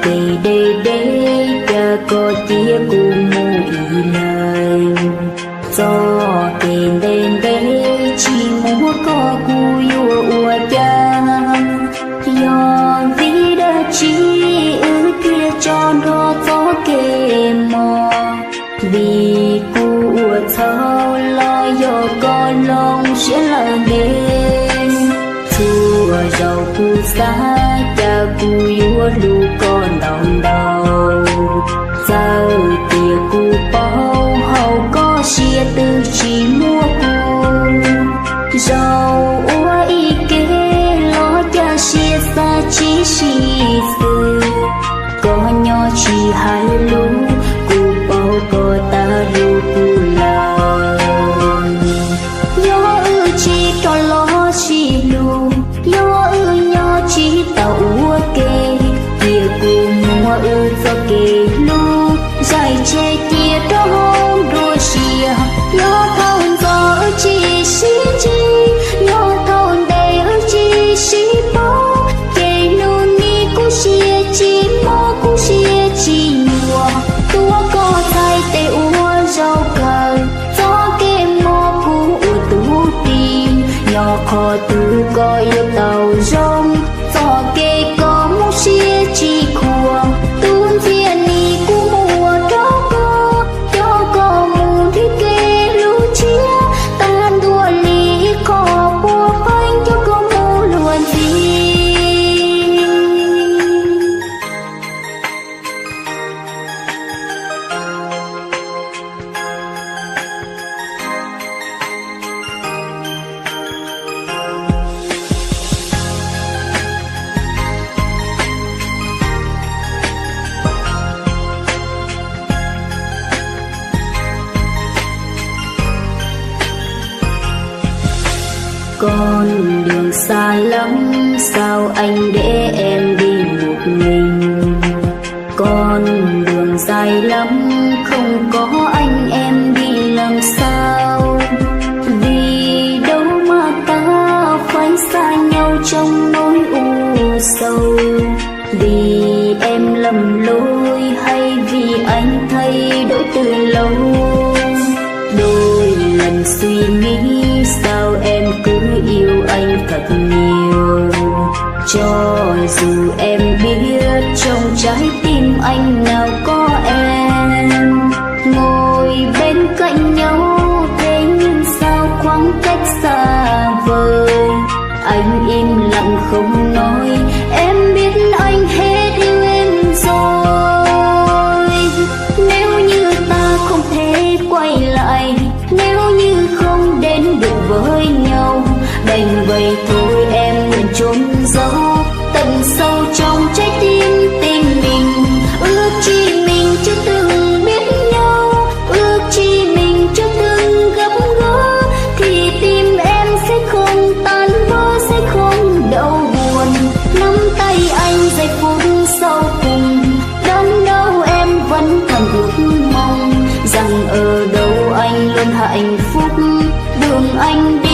Kev deb deb cas koj cia kuv mus ib leeg, txoj kev ntev ntev tsis muaj koj kuv yuav ua cas? Yog vim dab tsi wb thiaj tso nrho txoj kev mob? Vim kuv ua txhaum los yog koj hloov siab lawm ntev? Txhua zaus kuv xav cas kuv yuav hlub koj ntau ntau, txawm tias kuv paub hauv koj siab twb tsis muaj kuv. Zaum ua ib ke los cas siab xav tsis sib xws, koj nyob tsis hais lus, kuv paub koj tas lus kuv lawm. Yog wb tsis rov los sib hlub, yog wb nyob tsis tau ua ke, cia kuv muab wb txoj kev hlub zais tseg cia rau hauv nruab siab. Nyob thaum ntxov wb tsis sib ntsib, nyob thaum ntev wb tsis sib paub, ces hnub nim kuv siab tsis mob kuv siab tsis nyuaj, tuav koj txhais tes ua zaum kawg. Txoj kev mob kuv ua tus ris, nyob qhov twg koj yuav tau zoo, txoj kev koj mus siab tsis khuam, tus ntxiag nim kuv muab rau koj, coj koj mus nrhiav kev hlub tshiab, tag ntua li ib qho puas pheej coj koj mus luag ntxhi. Con đường xa lắm, sao anh để em đi một mình? Con đường dài lắm, không có anh em đi làm sao? Vì đâu mà ta phải xa nhau trong nỗi u sầu. Vì em lầm lối hay vì anh thay đổi từ lâu? Đôi lần suy nghĩ sao em cứ yêu anh thật nhiều. Cho dù em biết trong trái tim anh nào có em, ngồi bên cạnh nhau, thế nhưng sao khoảng cách xa vời. Anh im lặng không nói, em biết anh hết yêu em rồi. Nếu như ta không thể quay lại, nếu như không đến được với nhau, đành vậy thôi em nguyện chôn giấu tận sâu trong trái tim, tim mình. Ước chi mình chưa từng biết nhau, ước chi mình chưa từng gặp gỡ, thì tim em sẽ không tan vỡ, sẽ không đau buồn. Nắm tay anh giây phút sau cùng, đớn đau em vẫn còn ước mong rằng ở đâu anh luôn hạnh phúc. Đường anh đi